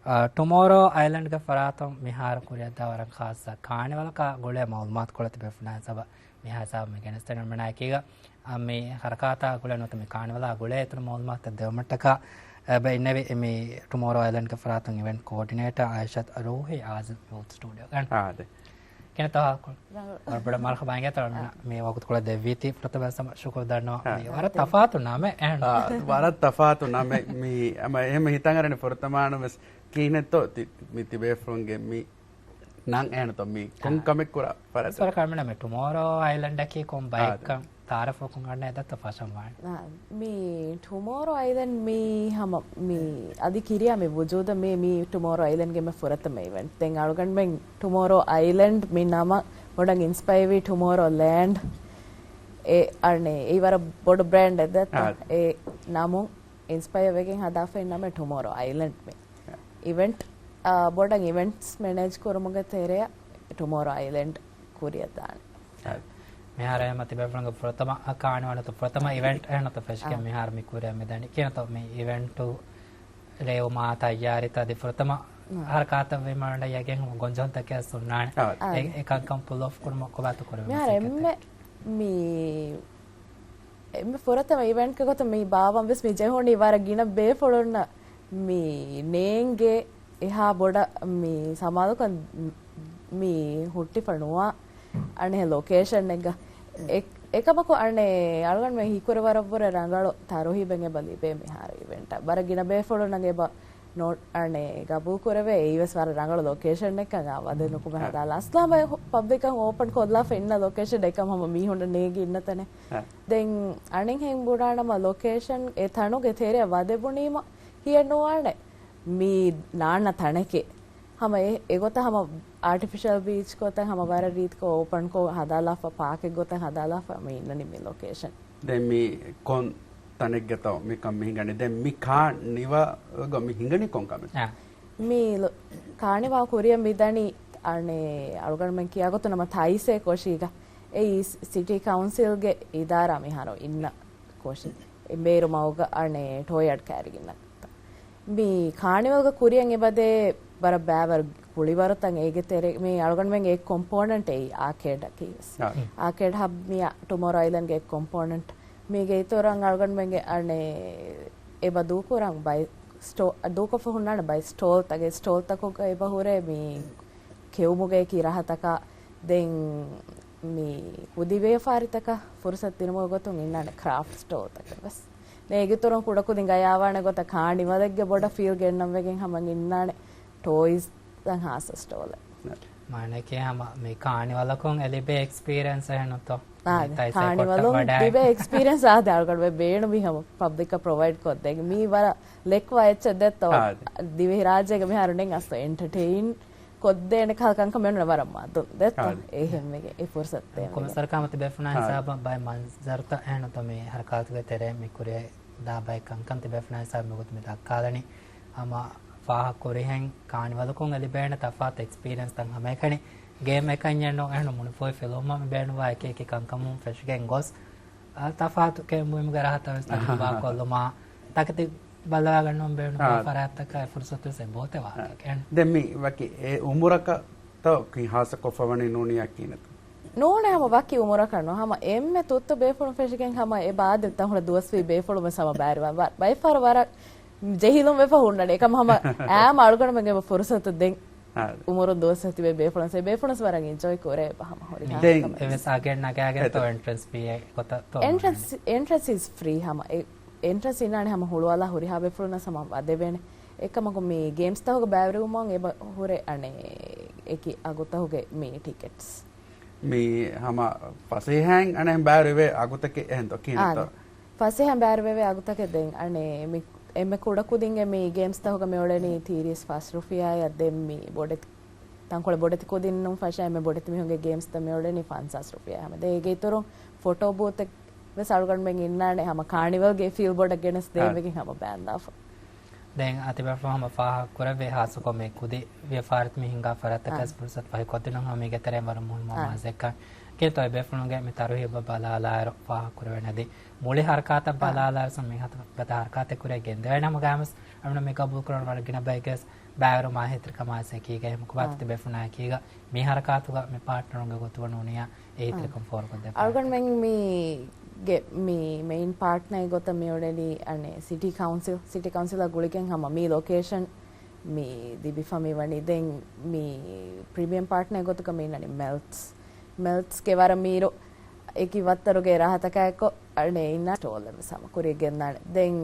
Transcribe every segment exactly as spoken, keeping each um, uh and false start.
އާ، ޓުމޯރޯ އައިލެންޑްގެ ފަރާތުން މިހާރު ކުރިއަށްދާ ވަރަށް ޚާއްޞަ ކާނިވަލަކާ ގުޅޭ މައުލޫމާތުކޮޅެއް ތިބޭފުޅުންނާ ހިސާބަށް މިހާ ހިސާބަށް މި ގެނެސްދެން އަޅުގަނޑުމެންނާ އެކީގަ، އާ، މި ހަރަކާތާ ގުޅޭ ނުވަތަ މި ކާނިވަލާ ގުޅޭ އިތުރު މައުލޫމާތުތައް ދެވުމަށްޓަކާ، އެ، ބައި އިންނެވި މި ޓުމޯރޯ އައިލެންޑްގެ ފަރާތުން އިވެންޓް ކޯޑިނޭޓަރ އާއިޝަތު ރޫހީ އާޒިމް ޔޫތު ސްޓޫޑިއޯގަ. އާ، އާދެ. ކިނަތޯ ހާލުކޮޅު؟ ރަނގަޅު. ވަރަށް ބޮޑަށް މަރުހަބާ އިނގޭތޯ އަޅުގަނޑު މި ވަގުތުކޮޅެއް ދެއްވީތީ. ފުރަތަމަ ވެސް ހަމަ ޝުކުރު ދަންނަވަން. އާ. މި ވަރަށް ތަފާތު ނަމެއް އެހެން. އާ، ވަރަށް ތަފާތު ނަމެއް. މި ހަމަ އެހެން ހިތަށް އަރަނީ ފުރަތަމަ އަޅުގަނޑު ވެސް ކިހިނެއްތޯ ތި-، މި ތިބޭފުޅުންގެ މި ނަން އެހެންތޯ މި ކޮން އާ. ކަމެއް ކުރާ ފަރާތެއް؟ އަސްވަރަކަށް އަޅުގަނޑު މި ޓުމޯރޯ އައިލެންޑަކީ ކޮން އާ. ބައެއްކަން ތައާރަފުކޮށް އަންނަ އެދަތަ ފަށަން ވާނެ. އާ، މި ޓުމޯރޯ އައިލެންޑް މީ ހަމަ މި އަދި ކިރިޔާ މި ވުޖޫދަށް މި، މީ ޓުމޯރޯ އައިލެންޑްގެ މި ފުރަތަމަ އިވެންޓް. ދެން އަޅުގަނޑުމެން ޓުމޯރޯ އައިލެންޑް މި ނަމަށް ބޮޑަށް އިންސްޕަޔަރ ވީ ޓުމޯރޯ ލޭންޑް. އެ އަނެ އެ ވަރަށް ބޮޑު ބްރޭންޑެއް ދެތަ؟ އާ. އެ ނަމުން އިންސްޕަޔަރ ވެގެން ހަދާފައި ނަމެއް ޓުމޯރޯ އައިލެންޑް މި. އާ. އިވެންޓް، އާ، ބޮޑަށް އިވެންޓްސް މެނޭޖް ކުރުމުގެ ތެރެއަށް ޓުމޯރޯ އައިލެންޑް ކުރިއަށް ދާނެ. އާ. މިހާރު އެހެންމަ ތިބޭފުޅުންގެ ފުރަތަމަ ކާނިވަލު ފުރަތަމަ އިވެންޓް އެހެންނަތަ ފެށިގެން އާ. މިހާރު މި ކުރިއަށް މިދަނީ. ކިހިނެއްތޯ މި އިވެންޓު ލެއުމާ ތައްޔާރީތައް އަދި ފުރަތަމަ އާ. ހަރަކާތަށް ވީމަ އަންޑަ ޔަގެން ގޮންޖެހުންތަކެއް ސުންނާނެ. އާ. އެ، އާ. އެ ކަންކަން ޕުލް އޮފް ކުރުމަށް ކޮބާތޯ ކުރެވޭ މިހާރު މަސައްކަތްތައް؟ އެންމެ މި އެންމެ ފުރަތަމަ އިވެންޓްގެ ގޮތުން މި ބާވަން ވެސް މި ޖެހުނީ ވަރަށް ގިނަ ބޭފުޅުންނަށް މި ނޭނގޭ އެހާ ބޮޑަށް މި ސަމާލުކަން މި ހުއްޓިފަ ނުވާ އަނެއް ލޮކޭޝަންއެއްގަ. އެ-، އެކަމަކު އަނެއް އަޅުގަނޑުމެން ހީކުރެވަރަށްވުރެ ރަނގަޅު ތަރުހީބެއް އެބަ ލިބޭ މިހާރު އިވެންޓަށް. ވަރަށް ގިނަ ބޭފުޅުންނަށް އެބަ ނޯޓް އަނެއް ގަބޫލުކުރެވޭ. އެއީވެސް ވަރަށް ރަނގަޅު ލޮކޭޝަންއެއްކަން އާ ވަދެ ނުކުމެ އާ. ހަދާލާ. އަސްލާމް ބައި ހު-، ޕަބްލިކަށް އޯޕަން ކޮށްލާފަ އިންނަ ލޮކޭޝަން އެކަމް ހަމަ މީހުންނަށް ނޭނގި އިންނަ ތަނެއް. އާ. ދެން އަނެއްހެން ބުނާނަމަ ލޮކޭޝަން އެ ތަނުގެ ތެރެއަށް ވަދެ ބުނީމަ ހިޔެއް ނުވާނެ. މީ ނާންނަ ތަނެކޭ. ހަމަ އެ-، އެގޮތަށް ހަމަ އާޓިފިޝަލް ބީޗް ގޮތަށް ހަމަ ވަރަށް ރީތިކޮށް އޯޕަންކޮށް ހަދާލާފަ، ޕާކެއް ގޮތަށް ހަދާލާފަ މި އިންނަނީ މި ލޮކޭޝަން. ދެން މި ކޮން ތަނެއްގަތޯ މިކަން މި ހިނގަނީ؟ ދެން މި ކާނިވަލްގަ މި ހިނގަނީ ކޮން ކަމެއް؟ އާ. މި ލޮ-، ކާނިވަލް ކުރިއަށް މިދަނީ އަނެއް އަޅުގަނޑުމެން ކިޔާގޮތުން ނަމަ ތައިސޭ ކޮށީގަ. އެއީ ސިޓީ ކައުންސިލްގެ އިދާރާ މިހާރު އިންނަ ކޮށި. އެ ބޭރު މަގުގަ އަނެއް ޓޯޔާޑް ކައިރިގެންނަ. މި ކާނިވަލްގަ ކުރިއަށް އެބަދޭ ވަރަށް ބައިވަރު ކުޅިވަރުތައް. އޭގެ ތެރޭ މި އަޅުގަނޑުމެންގެ އެއް ކޮމްޕޯނެންޓް އެއީ އާކޭޑަކީ ވެސް. އާ. އާކޭޑް ހަބް މި ޓުމޯރޯ އައިލެންޑްގެ އެއް ކޮމްޕޯނެންޓް. މީގެ އިތުރަށް އަޅުގަނޑުމެންގެ އަނެއް އެބަ ދޫކުރަން ބައި ސްޓޯ-، ދޫކޮށްފަ ހުންނާނެ ބައި ސްޓޯލްތަކެއް. ސްޓޯލްތަކުގަ އެބަ ހުރޭ މި ކެއުމުގައި ކި ރަހަތަކާ ދެން މި ކުދި ވިޔަފާރިތަކަށް ފުރުސަތު ދިނުމުގެ ގޮތުން އިންނާނެ ކްރާފްޓް ސްޓޯލްތަކެއް ވެސް. ދެން އޭގެ އިތުރުން ކުޑަކުދިން ގަޔާވާނެ ގޮތަށް ކާނިވަލެއްގެ ބޮޑަށް ފީލް ގެންނަން ވެގެން ހަމަ އިންނާނެ ޓޯއިޒް ދަން ހާސް ސްޓޯލެއް. މާނައަކީ ހަމަ މި ކާނިވަލަކުން އެ ލިބޭ އެކްސްޕީރިއެންސް އެހެންތޯ؟ އާ، މި ތައިސޭ ކޮށްޓަށް ކާނިވަލުން ވަޑައި. ލިބޭ އެކްސްޕީރިއެންސް އާދެ އަޅުގަނޑު ބޭނުމީ ހަމަ ޕަބްލިކަށް ޕްރޮވައިޑް ކޮށްދޭން. މީ ވަރަށް ލެކްވާ އެއްޗެއް ދެއްތޯ؟ އާ، ދިވެހިރާއްޖޭގަ މިހާރު ނެން އަސް އެންޓަޓެއިން ކޮށްދޭނެ ކަހަލަ ކަންކަމެއް ނޫން ވަރަށް މަދު ދެއްތޯ؟ އާ. އެހެންވެގެން އެ ފުރުސަތު ދޭން. ކޮންމެސް ވަރަކަށް ހަމަ ތިބޭފުޅުންނާ އާ. ހިސާބަށް ބައެއް މަންޒަރުތައް އެހެންތޯ މި ހަރަކާތުގެ ތެރޭ މި ކުރިއަށް ދާ ބައެއް ކަންކަން ތިބޭފުޅުންނާ ހިސާބަށް މިގޮތުން މި ދައްކާލަނީ. ހަމަ ފާހަގަ ކުރިހެން ކާނިވަލަކުން އެ ލިބޭނެ ތަފާތު އެކްސްޕީރިއެންސްތައް ހަމައެކަނި ގޭމް އެކަންޏެއް ނޫން އެހެން މުނިފޫހި ފިލުވުމަށް މި ބޭނުންވާ އެކި އެކި ކަންކަމުން ފެށިގެން ގޮސް އާ، ތަފާތު ކެއުމުގެ ރަހަތައް ވެސް ތަޖުރިބާ ކޮށްލުމާ، ތަކެތި ބައްލަވާގަންނަވަން ބޭނުންވާ އާ. ފަރާތްތަކާ އެ ފުރުސަތު ވެސް އެބައޮތޭ ވާހަކައެއް. ދެން މި ވަކި އެ އުމުރަކަށް ތޯ ކި ހާއްސަކޮށްފަ ވަނީ ނޫނިއްޔާ ކިހިނެއްތަ؟ ނޫނޭ ހަމަ ވަކި އުމުރަކަށް ނޫން. ހަމަ އެންމެ ތުއްތު ބޭފުޅުން ފެށިގެން ހަމަ އެބަ އާދެ ތަންހުޅަ ދުވަސްވީ ބޭފުޅުން ވެސް ހަމަ ބައިވެރިވާ. ވަ-، ބައެއްފަހަރު ވަރަށް ޖެހިލުން ވެފަ ހުންނަނީ. އެކަމަ ހަމަ އާމަ އަޅުގަނޑުމެންގެ އެބަ ފުރުސަތު ދެން. އާ. އުމުރުން ދުވަސް ތިބޭ ބޭފުޅުން ސެ ބޭފުޅުން ވަރަށް އެންޖޯއި ކުރޭ އެބަ ހަމަ ހުރިހާ ދެން ކަމެއް. އެވެސް އަގެއް ނަގާގެން ތޯ އެންޓްރެންސް ފީ އެއް ގޮތަށް ތޯ އެންޓްރެންސް، އެންޓްރެންސް އިޒް ފްރީ ހަމަ. އެ އެންޓްރެންސް އިންނާނެ ހަމަ ހުޅުވާލާ ހުރިހާ ބޭފުޅުންނަސް ހަމަ ވަދެވޭނެ. އެކަމަކު މި ގޭމްސްތަކުގެ ބައިވެރިވުމުން އެބަ ހުރޭ އަނެއް އެކި އަގުތަކުގެ މި ޓިކެޓްސް. މި ހަމަ ފަސޭހައިން އަނެއް ބައިވެރިވޭ އަގުތަކެއް އެހެންތޯ ކިހިނެއްތޯ؟ އާ. ފަސޭހަ ބައިވެރިވެވޭ އަގުތަކެއް ދެން އަނެއް މި އެންމެ ކުޑަކުދިންގެ މި ގޭމްސްތަކުގަ މިއުޅެނީ ތީރީސް ފަސް ރުފިޔާއަށް ދެން މި ބޮޑެތި، ތަންކޮޅެއް ބޮޑެތި ކުދިންނުން ފަށާ އެންމެ ބޮޑެތި މީހުންގެ ގޭމްސްތައް މިއުޅެނީ ފަންސާސް ރުފިޔާ ހަމަ. ދެން އޭގެ އިތުރުން ފޮޓޯ ބޫތެއް ވެސް އަޅުގަނޑުމެން އިންނާނެ ހަމަ ކާނިވަލްގެ ފީލް ބޮޑަށް ގެނެސް ދޭން އާ. ވެގެން ހަމަ ބާންދާފަ. ދެން އަތިބަފަ ހަމަ ފާހަގަ ކުރެއްވި ހާއްސަކޮށް މި ކުދި ވިޔަފާރިތައް މި ހިނގާ ފަރާތްތަކަސް އާ. ފުރުސަތު ފަހި ކޮށްދިނުން ހަމަ މީގެ ތެރެއިން ވަރަށް މުހިންމު އާ. މާޒެއްކަން. ކިންތޯ އެ ބޭފުޅުންގެ މި ތަރުހީބަށް ބަލާލާއިރު ފާހަގަ ކުރެވެން އަދި މުޅި ހަރަކާތަށް އާ. ބަލާލާއިރު މި ހަތަ ގަދަ ހަރަކާތެއް ކުރޭ ގެންދެވޭނެ ހަމަ ގާމަސް އަޅުން މި ގަބޫލު ކުރަން ވަރަށް ގިނަ ބައެއްގެސް ބައިވެރިވުމާ އެހީތެރިކަމާ އެކީގަ އެހެން ކުބާތު ތިބޭފުޅުންނާ އެކީގަ މި ހަރަކާތުގަ މި ޕާޓްނަރުންގެ ގޮތުގަ ނޫނިއްޔާ އެހީތެރިކަން ފޯރުކޮށްދެއްވާ. އަޅުގަނޑުމެން މީގެ މި މެއިން ޕާޓްނަރ ގޮތަށް މި އުޅެނީ އަނެއް ސިޓީ ކައުންސިލް، ސިޓީ ކައުންސިލާ ގުޅިގެން ހަމަ މި ލޮކޭޝަން މި ލިބިފަ މި ވަނީ. ދެން މި ޕްރީމިއަމް ޕާޓްނަރ ގޮތުގަ މި އިންނަނީ މެލްޓްސް. މެލްޓްސްގެ ވަރަށް މީރު އެކި ވައްތަރުގެ ރާހަތަކާއެކު އަނެއް އިންނަ ސްޓޯލް އެއްވެސް ހަމަ ކުރިއަށް ގެންދާނެ. ދެން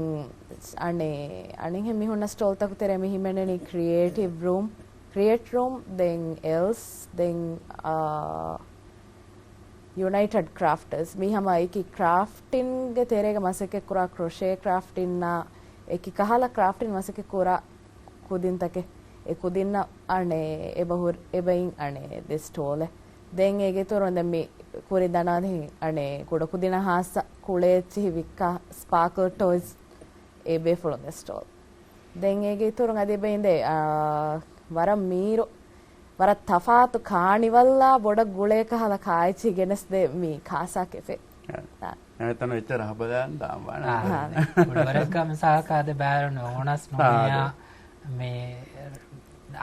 އަނެއް އަނެއްހެން މި ހުންނަ ސްޓޯލްތަކު ތެރޭ މި ހިމެނެނީ ކްރިއޭޓިވް ރޫމް، ކްރިއޭޓް ރޫމް، ދެން އެލްސް، ދެން އާ، ޔުނައިޓެޑް ކްރާފްޓަރސް. މީ ހަމަ އެކި ކްރާފްޓިންގެ ތެރޭގަ މަސައްކަތް ކުރާ ކްރޮޝޭ ކްރާފްޓިންނާ އެކި ކަހަލަ ކްރާފްޓިން މަސައްކަތް ކުރާ ކުދިންތަކެއް. އެ ކުދިންނަށް އަނެއް އެބަހުރި އެބައިން އަނެއް ދެ ސްޓޯލެއް. ދެން އޭގެ އިތުރުން ދެން މި ކުރިން ދަނާދެހި އަނެއް ކުޑަކުދިންނަށް ހާއްސަ ކުޅޭ އެއްޗިހި ވިއްކާ ސްޕާކްލް ޓޮއިޒް އެ ބޭފުޅުންގެ ސްޓޯލް. ދެން އޭގެ އިތުރުން އަދި އެބައިން ދެ، އާ، ވަރަށް މީރު، ވަރަށް ތަފާތު ކާނިވަލްއާ ބޮޑަށް ގުޅޭ ކަހަލަ ކާއެއްޗިހި ގެނެސްދޭ މި ކާސާ ކެފޭ. އާ. އެތަނު އެއްޗެއް ރަހަބަލާން ދާން ވާނެ. އާ. ކުޅިވަރެއްގަ މިސާލަކަށް އަދި ބައިވެރި ނޫނަސް ނޫނިއްޔާ އާ، އަދެ. މި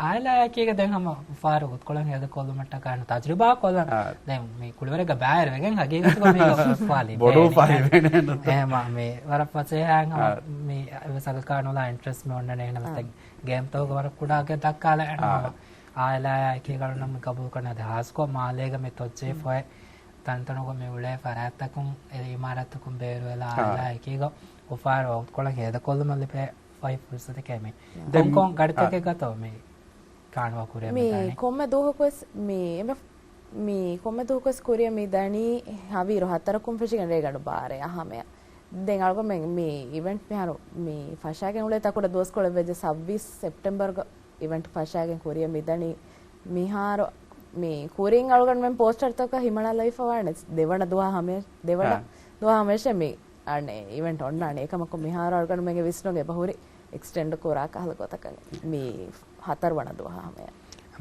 އާއިލާއަކީގަ ދެން ހަމަ އުފާވެރި ވަގުތުކޮޅެއް ހޭދަކޮށްލުމަށްޓަކާ ތަޖުރިބާ ކޮށްލަން. އާ. ދެން މި ކުޅިވަރެއްގަ ބައިވެރިވެގެން ހަގީގަތުގަ މީގަ އުފާ ލިބޭނެ. ބޮޑު އުފާ ލިބޭނެ. އެހެމަ މި ވަރަށް ފަސޭހައިން ހަމަ އާ، މި އެވެސް އަގަކާ ނުލާ އިންޓްރެސްޓް މި އޮންނަނީ އެހެނަސް އާ، ދެން ގޭމްތަކުގަ ވަރަށް ކުޑަ ގެ ދައްކާލަ އާ، އާއިލާއަކީ ގަޅުނަމަ ގަބޫލުކަން އަދި ހާސްކޮށް މާލޭގަ މި ތޮއްޖެ ފޮއެ ތަންތަނުގަ މި އުޅޭ ފަރާތްތަކުން އެ އިމާރާތްތަކުން ބޭރުވެލާ އާ، އާއިލާއަކީގަ އުފާވެރި ވަގުތުކޮޅެއް ހޭދަކޮށްލުމަށް ލިބޭ ފަހި ފުރުސަތެކޭ މި. ދެން ކޮން ކޮން ގަޑިތަކެއް ގަތޯ މި ކާންވާ ކުރިއަށް މި މިދާނީ؟ ކޮންމެ ދުވަހަކުވެސް މި އެން އެފް، މި ކޮންމެ ދުވަހަކުވެސް ކުރިއަށް މި ދަނީ ހަވީރު ހަތަރަކުން ފެށިގެން ރޭގަނޑު ބާރަ ހަމަޔަށް. ދެން އަޅުގަނޑުމެން މި އިވެންޓް މިހާރު މި ފަށާގެން އުޅޭ ތަކުޑަ ދުވަސްކޮޅެއް ވެއްޖެ ސައްބީސް ސެޕްޓެމްބަރުގަ އިވެންޓް ފަށާގެން ކުރިއަށް މިދަނީ. މިހާރު މި ކުރިން އަޅުގަނޑުމެން ޕޯސްޓަރތަކަށް ހިމަނާލައިފަ ވާނެ ދެވަނަ ދުވަހާ ހަމަ، ދެވަނަ އާ، ދުވަހާ ހަމަޔަށް މި އަނެއް އިވެންޓް އޮންނާނެ. އެކަމަކު މިހާރު އަޅުގަނޑުމެންގެ ވިސްނުން އެބަހުރި އެކްސްޓެންޑް ކުރާ ކަހަލަ ގޮތަކަށް މި ހަތަރުވަނަ ދުވަހާ ހަމަޔަށް.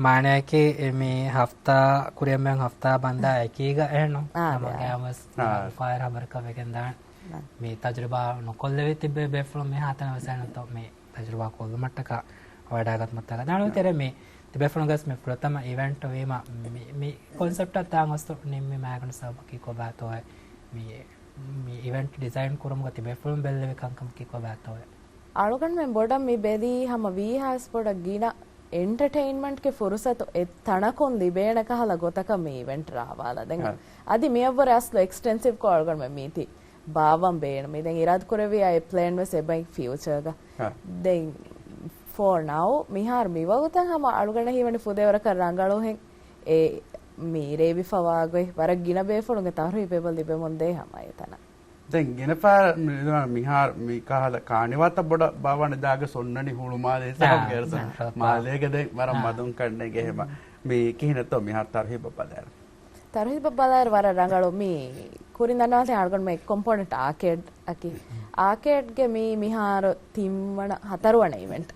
މާނައަކީ މި ހަފްތާ ކުރިއަށް މިއޮތް ހަފްތާ ބަންދާ އެކީގަ އެހެންނު؟ އާ، އާ. ހަމަގައިމުވެސް އާ، އުފާވެރި ހަބަރަކަށް ވެގެންދާނެ. އާ. މި ތަޖުރިބާ ނުކޮށްލެވި ތިއްބެވި ބޭފުޅުން މިހާތަނަށް ވެސް އެހެންނުތޯ މި ތަޖުރިބާ ކޮށްލުމަށްޓަކާ ވަޑައިގަތުމަށްޓަކާ. ދާނު ތެރެ މި ތިބޭފުޅުންގެ މި ފުރަތަމަ އިވެންޓް ވީމަ މި، މި ކޮންސެޕްޓަށް ދާން އަސްލު ނިންމި މައިގަނޑު ސަބަބަކީ ކޮބާތޯއޭ؟ މި، މި އިވެންޓް ޑިޒައިން ކުރުމުގަ ތިބޭފުޅުން ބެއްލެވި ކަންކަމަކީ ކޮބާތޯއޭ؟ އަޅުގަނޑުމެން ބޮޑަށް މި ބެލީ ހަމަ ވީހާވެސް ބޮޑަށް ގިނަ އެންޓަޓެއިންމަންޓްގެ ފުރުސަތު އެ ތަނަކުން ލިބޭނެ ކަހަލަ ގޮތަކަށް މި އިވެންޓް ރާވާލާ. ދެން އަދި މިއަށްވުރެ އަސްލު އެކްސްޓެންސިވްކޮށް އަޅުގަނޑުމެން މީތި ބާއްވަން ބޭނުމީ. ދެން އިރާދަކުރެއްވިއްޔާ އެ ޕްލޭން ވެސް އެބައި ފިއުޗަރގަ. ހަ. ދެން ފޯ ނައު މިހާރު މިވަގުތަށް ހަމަ އަޅުގަނޑަށް ހީވަނީ ފުދޭވަރަކަށް ރަނގަޅުހެން އެ މި ރޭވިފަވާގޮތް ވަރަށް ގިނަ ބޭފުޅުންގެ ތަރުހީބެއް ލިބެމުންދޭ ހަމަ އެތަނަށް. ދެން ގިނަ ފަހަރަށް މި، މިހާރު މި ކަހަލަ ކާނިވާތައް ބޮޑަށް ބާވަނި ދާގަ ސޮންނަނި ހުޅުމާލޭ ސަބަބުގެ އާ، މާލޭގަ ދެން ވަރަށް މަދުން ކަންނޭގެ ހެމަ. މި ކިހިނެއްތޯ މިހާރު ތަރުހީބަށް ބަލާއިރު؟ ތަރުހީބަށް ބަލާއިރު ވަރަށް ރަނގަޅު. މި ކުރިން ދަންނަވާލި އަޅުގަނޑުމެން އެއް ކޮމްޕޯނެންޓް އާކޭޑް އަކީ. އާކޭޑްގެ މި މިހާރު ތިންވަނަ، ހަތަރުވަނަ އިވެންޓް.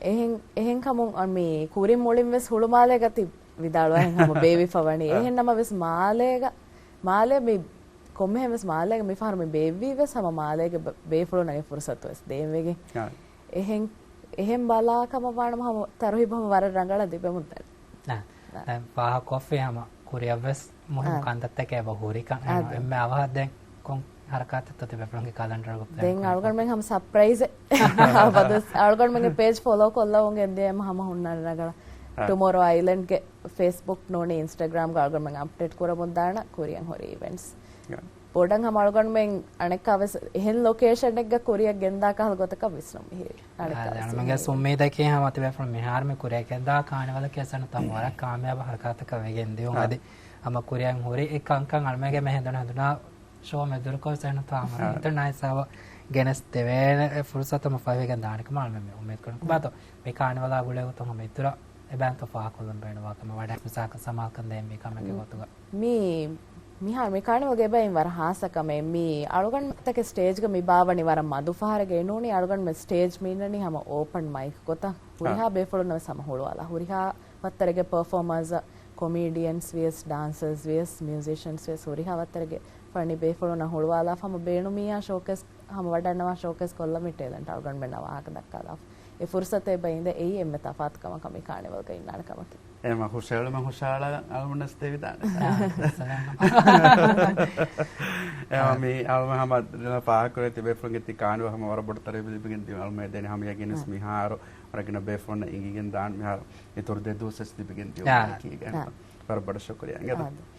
އެހެން، އެހެން ކަމުން މި ކުރިން މުޅިން ވެސް ހުޅުމާލޭގަ ތި ވިދާޅުވާ ހެން ހަމަ ބޭއްވިފަ ވަނީ. އެހެން ނަމަވެސް މާލޭގަ، މާލޭ މި ކޮންމެހެން ވެސް މާލޭގަ މި ފަހަރު މި ބޭއްވީ ވެސް ހަމަ މާލޭގެ ބޭފުޅުންނަށް އެ ފުރުސަތު ވެސް ދޭން ވެގެން. އެހެން، އެހެން ބަލާ ކަމަށް ވާނަމަ ހަމަ ތަރުހީބު ހަމަ ވަރަށް ރަނގަޅަށް ލިބެމުންދާނެ. ދެން ފާހަގަކޮށްފި ހަމަ ކުރިއަށް ވެސް މުހިންމު ކަންތައްތަކެއް އެބަ ހުރިކަން. އެންމެ އަވަހަށް ދެން ކޮން ހަރަކާތެއްތޯ ތިބޭފުޅުންގެ ކަލަންޑަރުގަ ޕްލޭން ދެން ކުރި؟ އަޅުގަނޑުމެން ހަމަ ސަޕްރައިޒެއް. އަޅުގަނޑުމެންގެ ޕޭޖް ފޮލޯ ކޮށްލަވަން ގެންދިޔަ ހަމަ ހުންނަން ރަނގަޅަށް. ޓުމޮރޯ އައިލެންޑްގެ ފޭސްބުކް ނޫނީ އިންސްޓަގްރާމްގަ އަޅުގަނޑުމެން އަޕްޑޭޓް ކުރަމުންދާނަ ކުރިއަށް ހުރި އިވެންޓްސް. ބޮޑަށް ހަމަ އަޅުގަނޑުމެން އަނެއްކާވެސް އެހެން ލޮކޭޝަނެއްގަ ކުރިއަށް ގެންދާ ކަހަލަ ގޮތަކަށް ވިސްނުން މިހިރީ. އަނެއްކާވެސް އަޅުގަނޑުމެންގެ އުއްމީދަކީ ހަމަ ތިބޭފުޅުން މިހާރު މި ކުރިއަށް ގެންދާ ކާނިވަލަކީ އަސަން ތަން ވަރަށް ކާމިޔާބު ހަރަކާތަކަށް ވެގެން ދިޔުން. އަދި ހަމަ ކުރިއަށް ހުރި އެ ކަންކަން އަޅުމެންގެ މެ ހެނދުނު ހެނދުނާ ޝޯ މެދުރުކޮށް އެހެން ތާ ހަމަ ހިތުން އައިސާވަ ގެނެސް ދެވޭނެ އެ ފުރުސަތު ހަމަ ފަހިވެގެން ދާނެ ކަމަށް އަޅުމެން މި އުއްމީދު ކުރަން. ކޮބާތޯ މި ކާނިވަލާ ގުޅޭ ގޮތުން ހަމަ އިތުރަށް އެބައިންތޯ ފާހަގަކޮށްލަން ބޭނުންވާ ކަމެއް ވަޑައި މިސާލަކަށް ސަމާލުކަން ދޭން މި ކަމެއްގެ ގޮތުގަ. މި، މިހާރު މި ކާނިވަލްގެ އެބައިން ވަރަށް ހާއްސަ ކަމެއް. މި އަޅުގަނޑުމެންތަކެއް ސްޓޭޖްގަ މި ބާވަނީ ވަރަށް މަދު ފަހަރެއް އިނޫނީ އަޅުގަނޑުމެން ސްޓޭޖް މި އިންނަނީ ހަމަ އޯޕަން މައިކް ގޮތަށް. ހުރިހާ ބޭފުޅުންނަށް ވެސް ހަމަ ހުޅުވާލާ. ހުރިހާ ވައްތަރެއްގެ ޕަރފޯމާސް، ކޮމީޑިއަންސް ވިޔަސް، ޑާންސަރސް ވިޔަސް، މިއުޒިޝަންސް ވިޔަސް، ހުރިހާ ވައްތަރެއްގެ ފަނި ބޭފުޅުންނަށް ހުޅުވާލާފަ ހަމަ ބޭނުމިއްޔާ ޝޯކޭސް، ހަމަ ވަޑަންނަވާ ޝޯކޭސް ކޮށްލަ މި ޓޭލެންޓް އަޅުގަނޑުމެންނާ ވާހަކަ ދައްކާލާފަ. އެ ފުރުސަތެއް ބައިންދެ އެއީ އެންމެ ތަފާތު ކަމަކަށް މި ކާނިވަލްގަ އިންނާނެ ކަމަކީ. އެމަ ހުށައެޅުމެއް ހުށައަޅާ އަޅުމެންނަސް ދެވިދާނެ. އެމަ މި އަޅުމެން ހަމަ ދެން ފާހަގަކުރެއްވި ބޭފުޅުންގެ ތި ކާނިވަލް ހަމަ ވަރަށް ބޮޑު ތަރައްޔަށް ލިބިގެން ދިޔުން އަޅުމެން ދެނެ ހަމަޔަގީނުސް މިހާރު ވަރަށް ގިނަ ބޭފުޅުންނަށް އިނގިގެން ދާން މިހާރު އިތުރު ދެ ދުވަސްވެސް ލިބިގެން ދިޔުން ކީގެން. ވަރަށް ބޮޑަށް ޝުކުރިއްޔާ. އިނގޭތަ؟